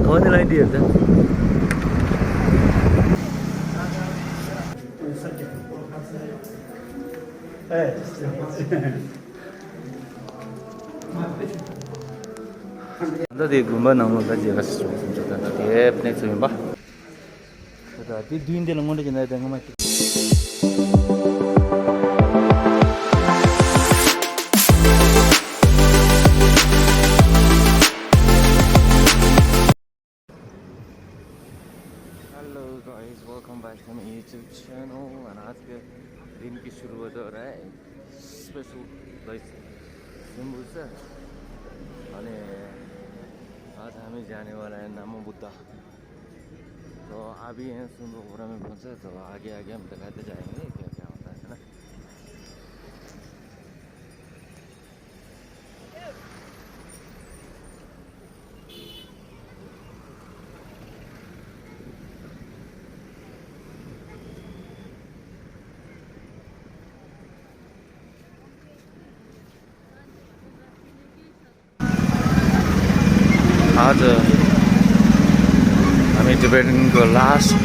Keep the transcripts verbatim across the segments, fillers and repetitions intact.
ཨོ་ནི་ལ་འདི་ཡོད་ད། ད་དེ་དགོན་པ་ནང་ལོགས་ད་མཇལ་ཁ་ཞིག་སོང་སོང་ཆོག་ད་ད་དེ་གནས་ཚུལ་ཡིན་པ། ད་དེ་མདུན་དེ་ལ་སྔོན་འགྲོ་གྱི་ནང་དེ་སྔ་མ་ཅིག Hello guys, welcome back to my YouTube channel. And आज के दिन की शुरुआत हो रहा है special place सिम्बू से। अरे आज हमें जाने वाला है नमो बुद्धा। तो अभी हैं सिम्बू पूरा में पहुंचा, तो आगे आगे हम दिखाते जाएंगे क्या क्या होता है ना। आज हामी टिबेटनको लास्ट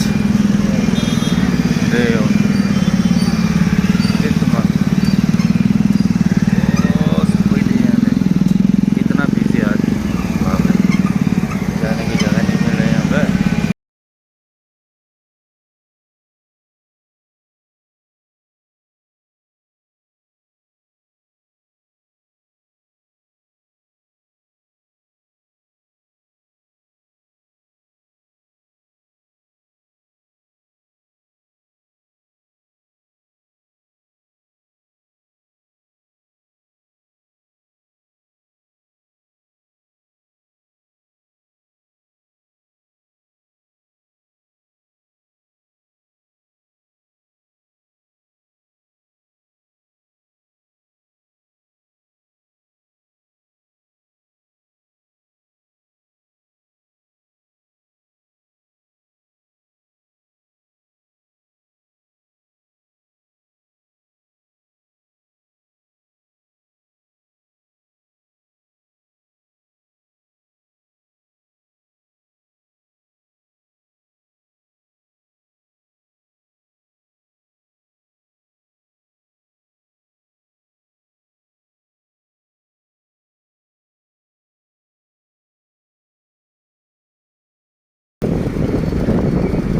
डे हो। एकदम, ओ, कोई नहीं है। इतना बिजी आज। बाप रे। जाने की जगह नहीं मिल रही यहाँ पे।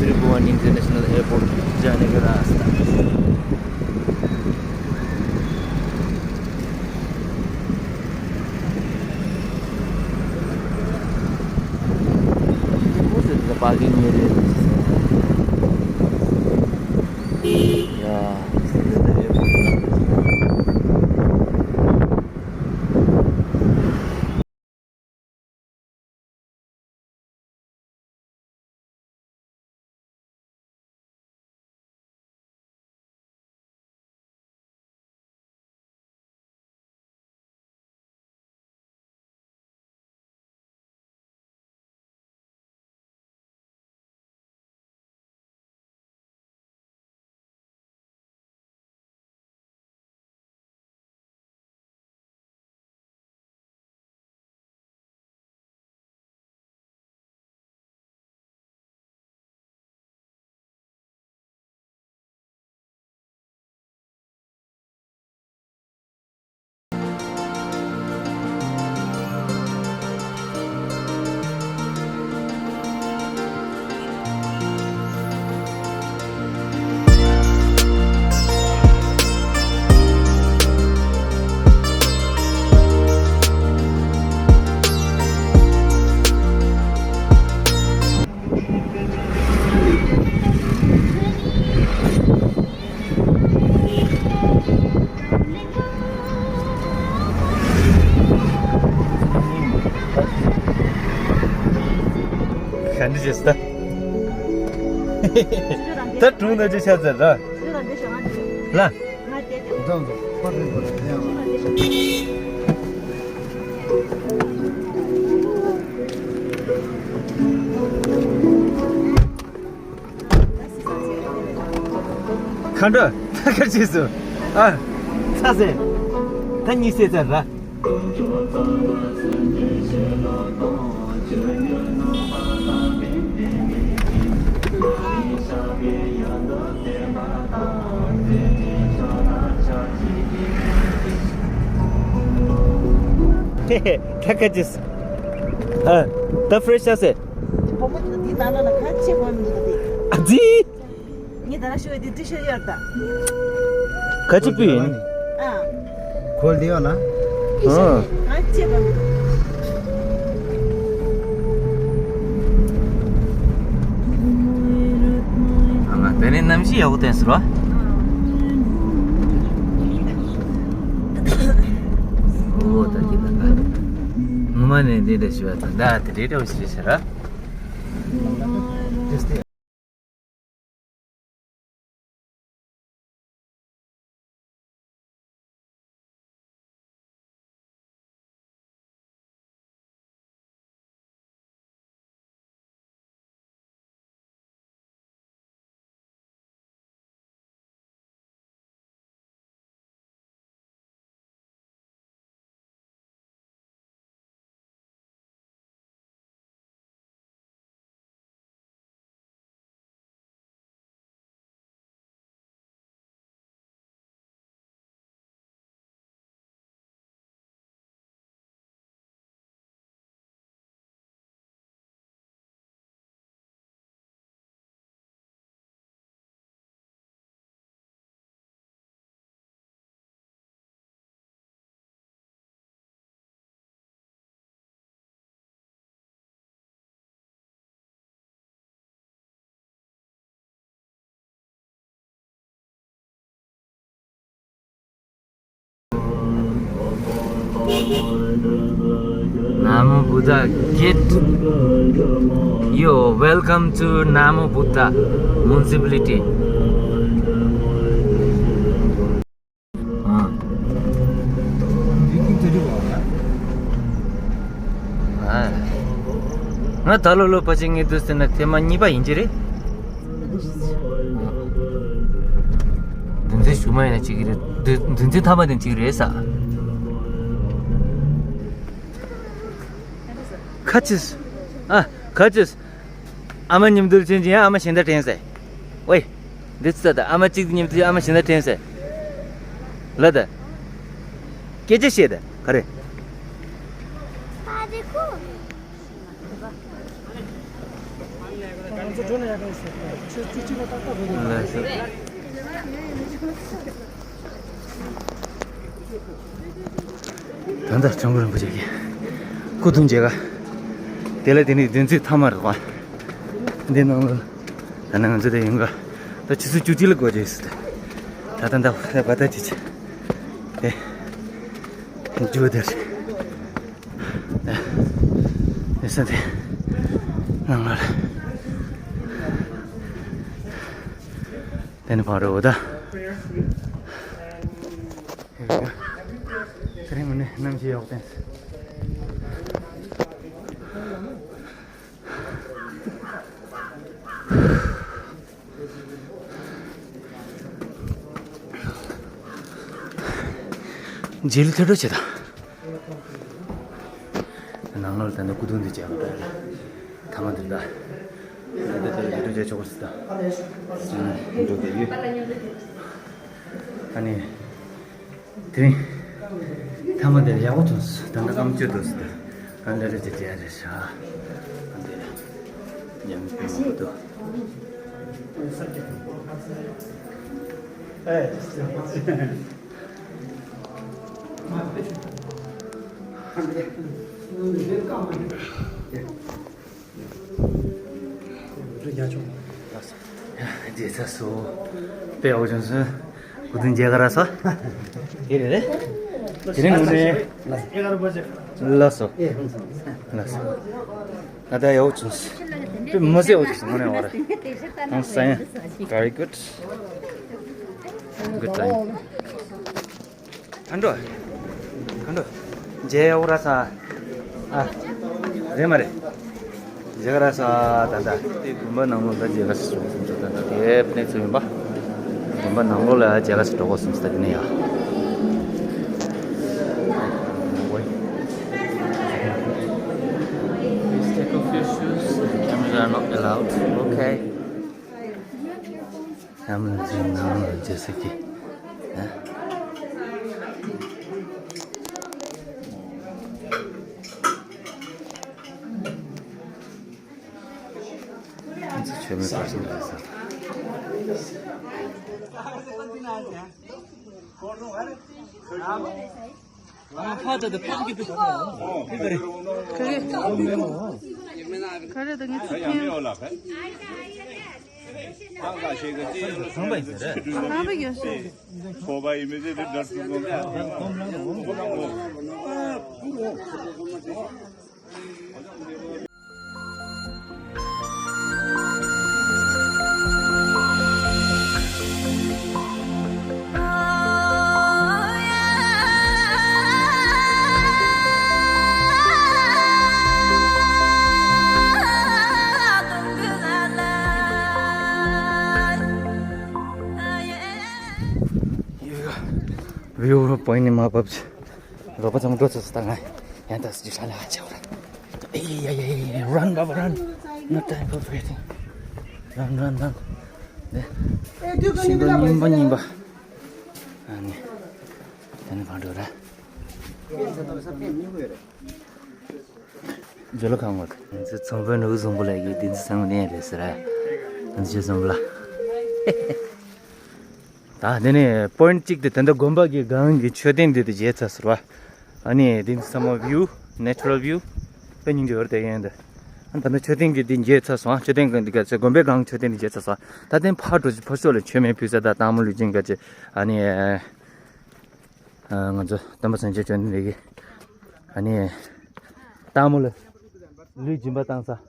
त्रिभुवन इंटरनेशनल एयरपोर्ट जाने का रास्ता। Parking area. ག་འདྲ་བྱས་སོང་ད། ད་དྲུང་ན་ཅི་ཆ་ཚར་ར། ལ། མཁའ་འགྲོ་ད་ག་རེ་བྱས་སོང་། ཨ། ཚ་ཟེར། ད་གཉིད་སད་ཚར་ར། ད་ཁ་ཅིག་ཨ། ད་ཕེ་རེ་ཤི་ཨ་སེ། བུ་མོ་དེ་འདི་ནང་ལ་ཁ་ཆེ་བ་མི་འདུག་སྟེ། ཨ་ཙི། ངས་ད་ལྟ་ཤོད་དེ་ཏི་ཤར་ཡོད་ད། ག་ཅི་པི་ཡིན། ཨ། ཁོལ་དེ་ཡོད་ན། ཨ། ག་ཅི་པ། ཨ་ང་དེ་ནས་གནམ་གཤིས་ཡག་པོ་བསྟན་ཟེར་བ། ཨོ་ད་ཀྱི་ད་ད། ངོ་མ་ནས་འདི་འདྲ་ཞུ་བ་དང་ད་དེ་འདྲའི་འདྲ་བོ་ཞིག་རེད་ཟེར་ར། Namo Buddha gate. Yo, welcome to Namo Buddha Municipality. ཨ། ཨ། ང་ད་ལོ་ལོ་པ་ཅིག་ངེས་འདུག་ཟེར་ན་ཐེངས་མ་གཉིས་པ་ཡིན་གྱི་རེད། འདུ་འཛི་ཞུ་མ་ཡིན་ན་གཅིག་གི་རེད། འདུ་འདུ་འཛི་ཐ་མ་དེ་གཅིག་རེད་ས། ཁ་ཅིག་ཨ། ཁ་ཅིག་ཨ་མ་མཉམ་དུ་ཕྱིན་ཅིང་ཨ་མ་གཞན་དག་དྲན་ཟེར། ཝེ། འདི་ཙི་ད་ཨ་མ་གཅིག་མཉམ་དུ་ཨ་མ་གཞན་དག་དྲན་ཟེར། ལ་ད། སྐད་ཆ་བཤད་ད་ག་རེ། ད་ལྟ་སྐྱབས་མགོན་རིན་པོ་ཆེ་གི་སྐུ་གདུང་མཇལ་ཁ། དེ་ལ་དེ་ནི་བདུན་ཚིགས་ཐ་མ་རེད་པ། འདི་ནང་ལ་ད་ནང་ང་ཚོ་དེ་ཡོང་ག་ད་ཆུ་ཚོད་བཅུ་གཅིག་ལ་སྒོ་འབྱེད་ཟེར་ད། ད་ལྟ་ད་བ་ད་ཅི་ཆེ་དེ་འཇུ་དེར་དེ་ས་དེ་ནང་ལ་དེ་ནི་ཕ་རོ་ད། དེ་རིང་ངོ་ནས་གནམ་གཤིས་ཡག་པོ་བསྟན། རྗེས་ལུས་ཐེར་འགྲོ་བྱེད་དང་། ནང་ལོགས་ལ་ད་ནི་སྐུ་གདུང་འདི་བྱས་པ་འདྲ། ཐ་མ་འདི་ད། ད་ལྟ་ལས་སྒྲུབ་བྱ་ཆོག་གི་སྲིད་ད། འགྲོ་བསྡད་ཡོད། ཨ་ནི། དེ་རིང་། ཐ་མ་དེར་ཡག་པོ་ཐོན་སོང་། ད་ལྟ་སྐམ་སྤྱོད་འདུག་སྲིད་ད། ཨ་འདྲ་རེ་བྱེད་ཀྱི་ཡ་རེད་ཤག་ཨ་འདི། ཉམས་པོ་འདུག་རྒྱལ་ཚ་སོ། དཔེ་ཡག་པོ་བྱུང་སོང་། སྐུ་གདུང་མཇལ་ག་རག་སོང་། དེ་རེད་རེད། དེ་རིང་ངོ་ནས། ལགས་སོ། ལགས་སོ། ད་ལྟ་ཡག་པོ་བྱུང་སོང་། དཔེ་མི་སྲིད་ཡག་པོ་བྱུང་སོང་། ངོ་ནས་བ་རེད། ཨང་སང་། Very good. Good time. ཨ་འགྲོ། ཨ་འགྲོ། མཇལ་ཡག་པོ་རག་སོང་། ཨ། རེད་མ་རེད། མཇལ་ཁ་རག་སོང་། ད་ལྟ་དེ་དགོན་པ་ནང་ལོགས་ལ་མཇལ་ཁ་ཞིག་སོང་ཟིན་ཚོ། ད་ལྟ་དེ་ཕ་ནས་ཚུར་ཡིན་པ། དགོན་པ་ནང་ལོགས་ལ་མཇལ་ཁ་ཞིག་འགྲོ་དགོས་སོང་ཟིན། ད་དེ་ནས་ཡ། You are not allowed. Okay. I'm not doing now, just a kid. Huh? It's a chummy person. ཕ་ད་ད་ཕམ་གི་དུ་ཁ་རེ་ཁ་རེ་ད་ངས་ཚུགས་ཁྱེར། ཚང་པ་ཡིན་ཟེར། ཚོགས་པ་ཡིན་མི་ཚེ་འདི་འདྲ་ཚུགས་སོང་། བིའུ་པོ་ཡིན་ནི་མ་བབས། རོགས་པ་ཚང་མ་འགྲོ་ཚར་སོང་། ད་ང་ཡང་ད་སི་ཇི་ཧྲ་ལ་ཧ་ཆེ་བ་ར། ཨེ་ཡ་ཡ་ཡ། Run, Baba, run. No time for waiting. Run, run, run. ནི་ཤིང་སྡོང་རྙིང་པ་རྙིང་པ། ཨ་ནི། ད་ནི་གང་འགྲོ་ར། ཇོ་ལོ་ཁང་བ། ཚོང་དཔོན་ནུ་བཟང་པོ་ལ་ཡི་དེ་ཚོ་ཚང་མ་ནས་རེད་ཟེར་ར། ཇོ་བཟང་པོ་ལ། ད་དེ་ནས་པོ་ཡིན་ཊི་གཅིག་དེ་ད་ལྟ་དགོན་པ་གི་སྒང་གི་མཆོད་རྟེན་འདི་དེ་མཇལ་ཚར་སོང་བ། ཨ་ནི་དེ་ཚང་མ་བིའུ་ནེ་ཅུ་རལ་བིའུ་དཔེ་སྙིང་རྗེ་ཡོད་རེད་དེ་ཡིན་དེ། ཨ་ད་ལྟ་མཆོད་རྟེན་གྱི་འདི་མཇལ་ཚར་སོང་། མཆོད་རྟེན་གྱི་འདི་ག་ཚོད་དགོན་པའི་སྒང་མཆོད་རྟེན་འདི་མཇལ་ཚར་སོང་། ད་ཐེངས་ཕར་འགྲོ་ཕར་ཕྱོགས་ལ་མཆོད་མེ་ཕུལ་ས་དང་སྟག་མོ་ལུས་སྦྱིན་ག་ཚོད་ཨ་ནི་ང་ཚོ་སྟོན་པ་སངས་རྒྱས་བཅོམ་ལྡན་འདས་ཀྱི་ཨ་ནི་སྟག་མོ་ལ་ལུས་སྦྱིན་པ་བཏང་ས།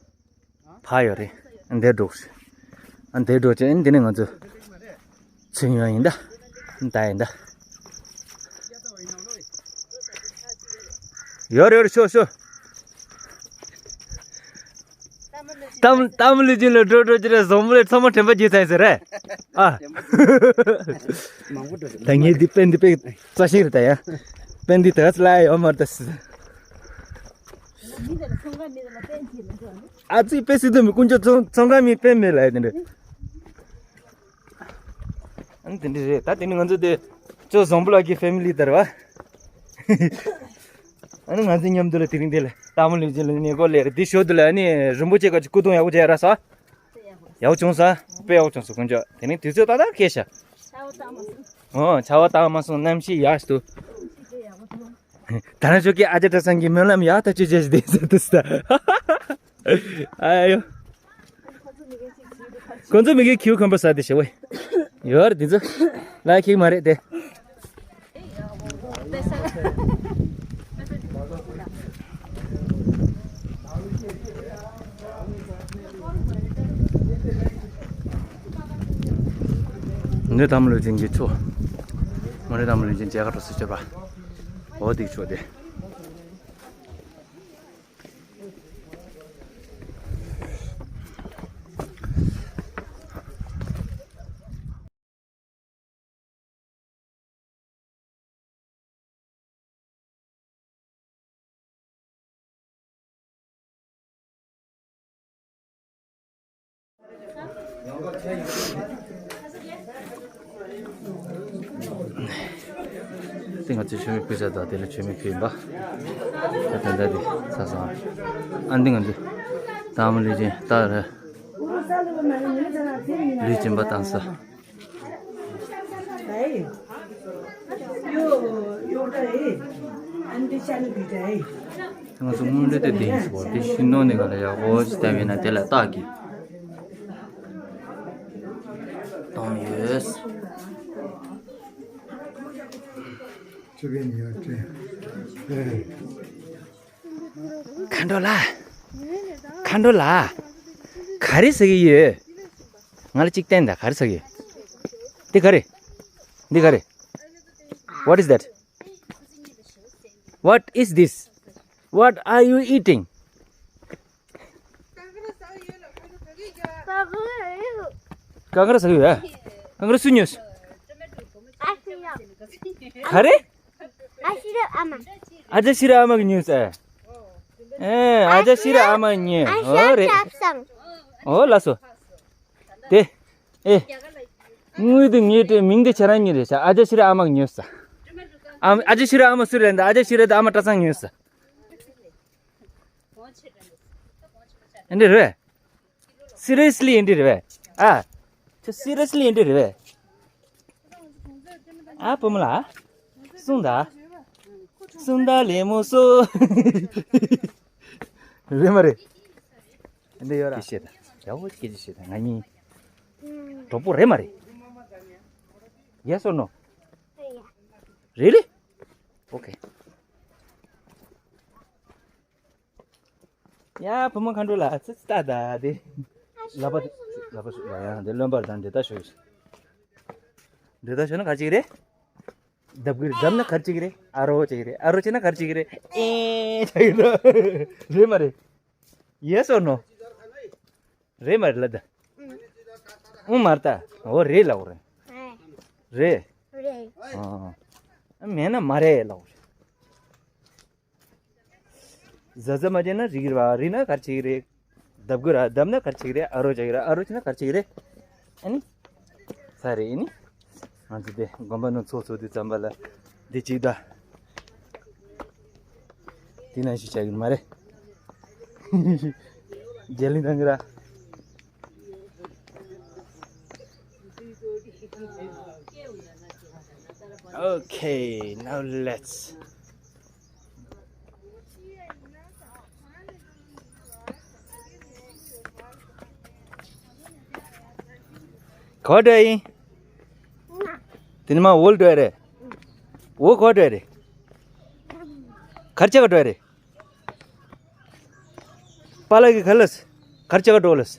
ཕ་ཡོད་རེད། འདིར་འགྲོ། ཨ་འདིར་འགྲོ་ཅེས་འདི་ནས་ང་ཚོ་ཚུར་ཡོང་ཡིན་ད། ད་ཡིན་ད། ཡོར་ཡོར་ཤོག་ཤོག། གཏམ་གཏམ་ལུས་ཅན་ལ་འགྲོ་འགྲོ་ཅེས་རེད། བཟང་མོ་ལས་ཚང་མ་དྲན་པ་བརྗེད་ཚར་ཡིན་ཟེར་རེད། ཨ། ད་ངས་འདི་པན་འདི་པན་རྩ་ཤིང་རེད་ད་ཡ། པན་འདི་ད་སླ་ཡོད་མ་རེད་ད། ཨ་ཙི་པེ་སི་དུ་མི་དཀོན་མཆོག་ཚོང་ཚོང་ཁང་མི་པེ་མེད་ལ་ཡ་དེ་འདྲ། ཨ་ནི་དེ་འདྲ་རེད། ད་དེ་ནི་ང་ཚོ་དེ་ཅོ་བཟང་པོ་ལགས་ཀྱི་ཕེ་མི་ལི་དར་བ། ཨ་ནི་ང་ཚོ་མཉམ་དུ་ལ་དེ་རིང་དེ་ལ་སྟག་མོ་ལུས་སྦྱིན་ལ་ནི་གོ་ལེ་རེད། དེ་ཞོར་དུ་ལ་ཨ་ནི་རིན་པོ་ཆེ་ཁ་ཅིག་སྐུ་གདུང་ཡག་པོ་མཇལ་ར་ས། ཡག་པོ་བྱུང་ས། དཔེ་ཡག་པོ་བྱུང་སོང་དཀོན་མཆོག་དེ་རིང་དུས་ཚོད་ཏག་ཏག་ཁེལ་ཤག་ཨོ་ཆར་པ་བཏང་མ་སོང་། གནམ་གཤིས་ཡག་ཏུ། ད་ནང་ཞོགས་ཀས་ཨ་ཅག་བཀྲ་བཟང་གིས་སྨོན་ལམ་ཡག་ཐག་ཆོད་བྱས་ཤིག་བསྡད་ཟེར་དུས་ད། ཨ་ཡོ། ཁོ་ཚོ་མི་གི་ཁྱིའུ་ཁམ་པ་ཟ་དེ་ཞེ་བོ། ཡོ་རེད་དེ་ཚོ། ལ་ཁྱིག་མ་རེད་དེ། ནི་སྟག་མོ་ལུས་སྦྱིན་གྱི་ཆོ། མོ་ནི་སྟག་མོ་ལུས་སྦྱིན་མཇལ་ཁ་འགྲོ་ས་ཆོད་པ། འོ་དེ་ཆོ་དེ། དེ་ང་ཚོས་མཆོད་མེ་ཕུལ་ས་དང་དེ་ལ་མཆོད་མེ་ཕུལ་ཡིན་པ། ད་ད་ལྟ་དེ་ཚ་སོང་། ཨ་འདི་ང་ཚོས་སྟག་མོ་ལུས་སྦྱིན་སྟག་ར་ལུས་སྦྱིན་པ་བཏང་ས། ང་ཚོ་དངུལ་འབྲེལ་དེ་ལྡན་སོ། དེ་ཤིང་སྡོང་ནི་ག་ལ་ཡག་པོ་ཞིག་བཏབ་ཡོད་ན་དེ་ལ་སྟག་གིས་གཏོང་ཡོད། མཁའ་འགྲོ་ལགས། མཁའ་འགྲོ་ལགས། ག་རེ་ཟ་གི་ཡོད། ང་ལ་གཅིག་བསྟན་དང་། ག་རེ་ཟ་གི་ཡོད། འདི་ག་རེ། འདི་ག་རེ། What is that? What is this? What are you eating? ཀ་ཀ་ར་ཟ་གི་ཡོད། ཀ་ཀ་ར་སུས་ཉོས། ག་རེ། ཨ་ཤི་ར་ཨ་མ། ཨ་ཅག་ཤི་ར་ཨ་མ་གིས་ཉོས་ཟེར། ཨེ་ཨ་ཅག་ཤི་ར་ཨ་མ་ཉོས། ཨོ་རེད། ཨ་ཤི་ར་ཁྱབ་སང་། ཨོ་ལགས་སོ། དེ། ཨེ། དངུལ་དེ་ངའི་སྤྲད། མིང་དེ་ཁྱེད་རང་གཉིས་རེད་ཤག་ཨ་ཅག་ཤི་ར་ཨ་མ་ཉོས་ས། ཨ་ཨ་ཅག་ཤི་ར་ཨ་མ་སུ་རེད་འདི། ཨ་ཅག་ཤི་ར་དང་ཨ་མ་གྲྭ་ཚང་ཉོས་ས། ཨེ་འདི་རེད། Seriously ཨེ་འདི་རེད་པས། ཨ། ཁྱོད་seriously ཨེ་འདི་རེད་པས། ཨ་བུ་མོ་ལགས། གསུངས་དང་། གསུངས་དང་ལེ་མོ་སོ། རེད་མ་རེད། འདི་ཡོད་ར། སྐད་ཆ་བཤད་དང་། ཡག་པོ་སྐད་ཆ་བཤད་དང་། ང་གཉིས་གྲོགས་པོ་རེད་མ་རེད། Yes or no? Really? Okay. ཡ་བུ་མོ་མཁའ་འགྲོ་ལགས། ཙི་ཙི་ཏ་ཏ་དེ། ལབ་པ་ལབ་པ་ཞུ་ལ་ཡང་དེ་རློན་པར་དང་འདི་ལྟ་ཞུ། འདི་ལྟ་ཞུ་ན་ག་ཅིག་རེད། ལྡབ་ཀྱི་རེད། ལྡབ་ན་ག་ཅིག་རེད། ཨ་རོ་ཅིག་རེད། ཨ་རོ་བྱས་ན་ག་ཅིག་རེད། ཨེ་ཅིག་རེད། རེད་མ་རེད། Yes or no? རེད་མ་རེད་ལབ་ད། ཨུ་མ་རེད་ད། འོ་རེད་ལབ་རེད། རེད། རེད། ཨ། མེད་ན་མ་རེད་ལབ་རེད། གཟབ་གཟབ་མ་བྱས་ན་རིག་རེད་པ། རིག་ན་ག་རེ་བྱེད་ཀྱི་རེད། ལྡབ་དགོས་ར། ལྡབ་ན་ག་རེ་བྱེད་ཀྱི་རེད། ཨ་རོ་བྱེད་ཀྱི་རེད། ཨ་རོ་བྱེད་ན་ག་རེ་བྱེད་ཀྱི་རེད། ཨ་ནི། ས་རེད་ཨ་ནི། ང་ཚོ་དེ་དགོན་པ་ནང་ཚོགས་ཚོགས་དུས་ཙམ་པ་ལ་འདི་གཅིག་དང་། དེ་ནང་བཞིན་བྱ་ཡིན་མ་རེད། རྒྱ་གླིང་དང་གི་ར། Okay, now let's. ག་པར་འགྲོ་ཡིན། དེ་ནི་མ་འོལ་འགྲོ་ཡ་རེད། འོ་ག་པར་འགྲོ་ཡ་རེད། གར་ཆག་འགྲོ་ཡ་རེད། པཱ་ལགས་ཀྱིས་ག་ལས། གར་ཆག་འགྲོ་ལས།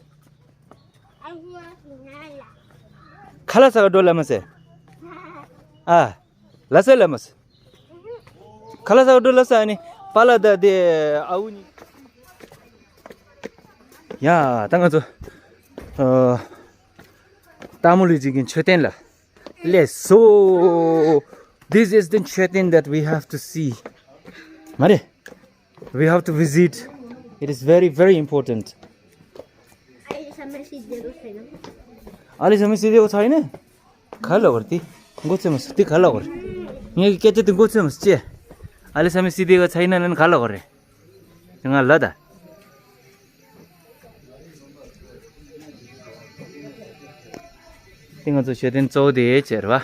ཁ་ལག་ཟ་ག་འགྲོ་ལ་མ་ཟེར། ཨ། ལ་ས་ལ་མ་ཟེར། ཁ་ལག་ཟ་ག་འགྲོ་ལ་ས་ཨ་ནི་པཱ་ལགས་ད་དེ་ཨ་འུ་གཉིས། ཡ་ད་ང་ཚོ། ཨ། སྟག་མོ་ལུས་སྦྱིན་གྱི་མཆོད་རྟེན་ལ། Let's so. This is the མཆོད་རྟེན་that we have to see. མ་རེད། We have to visit. It is very, very important. ཨ་ལི་ས་མི་སི་དེ་གོ་ཚ་ཡིན་ནི། ག་ལ་བར་ཏི། མགོ་ཚོས་མ་སུ་ཏི་ག་ལ་བར། ངས་སྐད་ཆ་དེ་མགོ་ཚོས་མ་སུ་ཅེ། ཨ་ལི་ས་མི་སི་དེ་གོ་ཚ་ཡིན་ན་ལན་ག་ལ་བར་རེད། ང་ལ་ད། དེ་ང་ཚོ་མཆོད་རྟེན་གཙོ་བོ་དེ་བྱས་རེད་བ།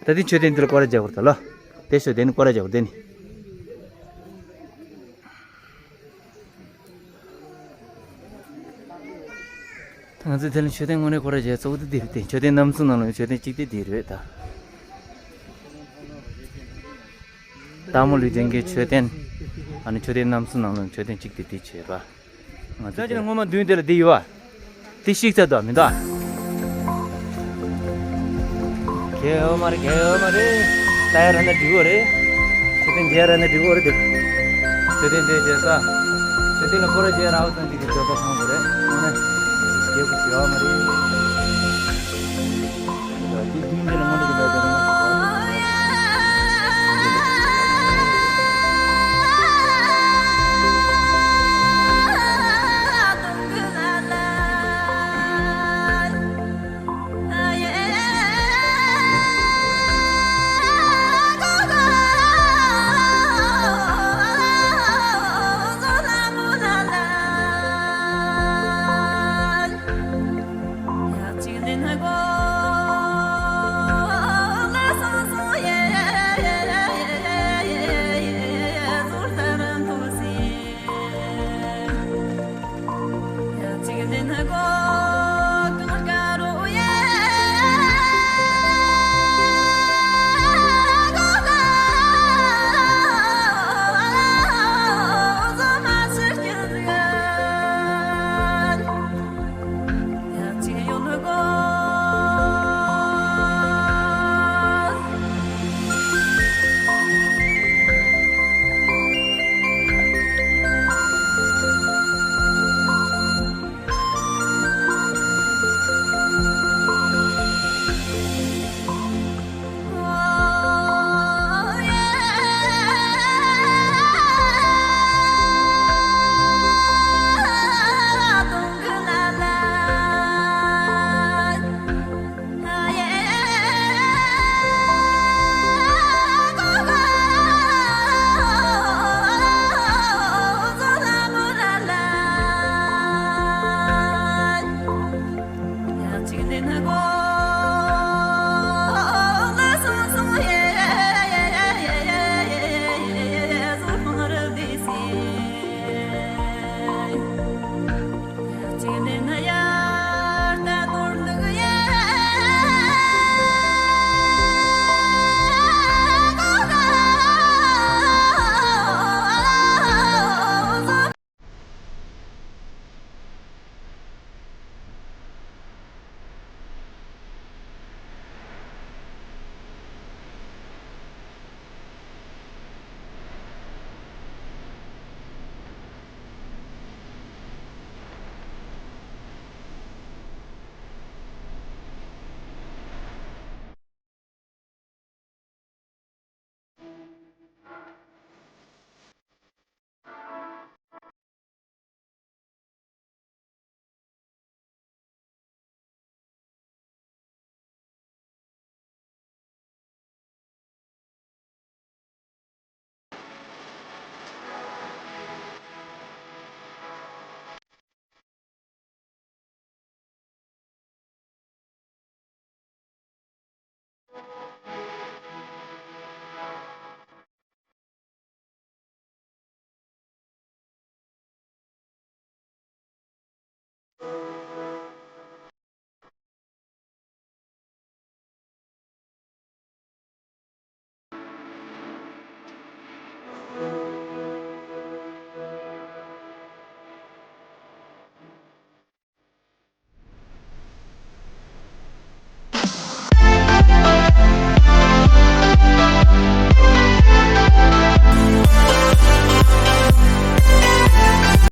ད་དེ་མཆོད་རྟེན་དེ་ལ་སྐོར་ར་རྒྱག་དགོས་རེད་ད་ལོ། དེ་མཆོད་རྟེན་སྐོར་ར་རྒྱག་དགོས་དེ་ནི། ད་ང་ཚོས་དེ་ལ་མཆོད་རྟེན་དངོས་གནས་སྐོར་ར་བྱས་གཙོ་བོ་དེ་འདི་རེད་དེ། མཆོད་རྟེན་རྣམ་གསུམ་ནང་ལ་མཆོད་རྟེན་གཅིག་དེ་འདི་རེད་ད། སྟག་མོ་ལུས་སྦྱིན་གྱི་མཆོད་རྟེན། ཨ་ནི་མཆོད་རྟེན་རྣམ་གསུམ་ནང་ལ་མཆོད་རྟེན་གཅིག་དེ་འདི་བྱས་པ། ང་ཚོ་ཅི་ན་སྔོན་མ་མདུན་དེ་ལ་འདི་ཡོད་བ། དེ་ཤིག་ཚ་དོ་མི་འདུག་ཨ། གལ་ཡོད་མ་རེད། གལ་ཡོད་མ་རེད། ལྟ་ཡ་ར་ན་འགྲིག་གོ་རེད། མཆོད་རྟེན་མཇལ་ར་ན་འགྲིག་གོ་རེད་དེ། མཆོད་རྟེན་དེ་མཇལ་ས། མཆོད་རྟེན་ལ་སྐོར་ར་མཇལ་ར་ཨའུ་ཚང་གཅིག་གི་འདོད་པ་ཚང་དགོས་རེད། དངོས་གནས་རྒྱལ་པོ་ཞེ་བ་མ་རེད། དེ་མདུན་དེ་ལ་དངོས་གནས་ཀྱི་ལྟ་དེ།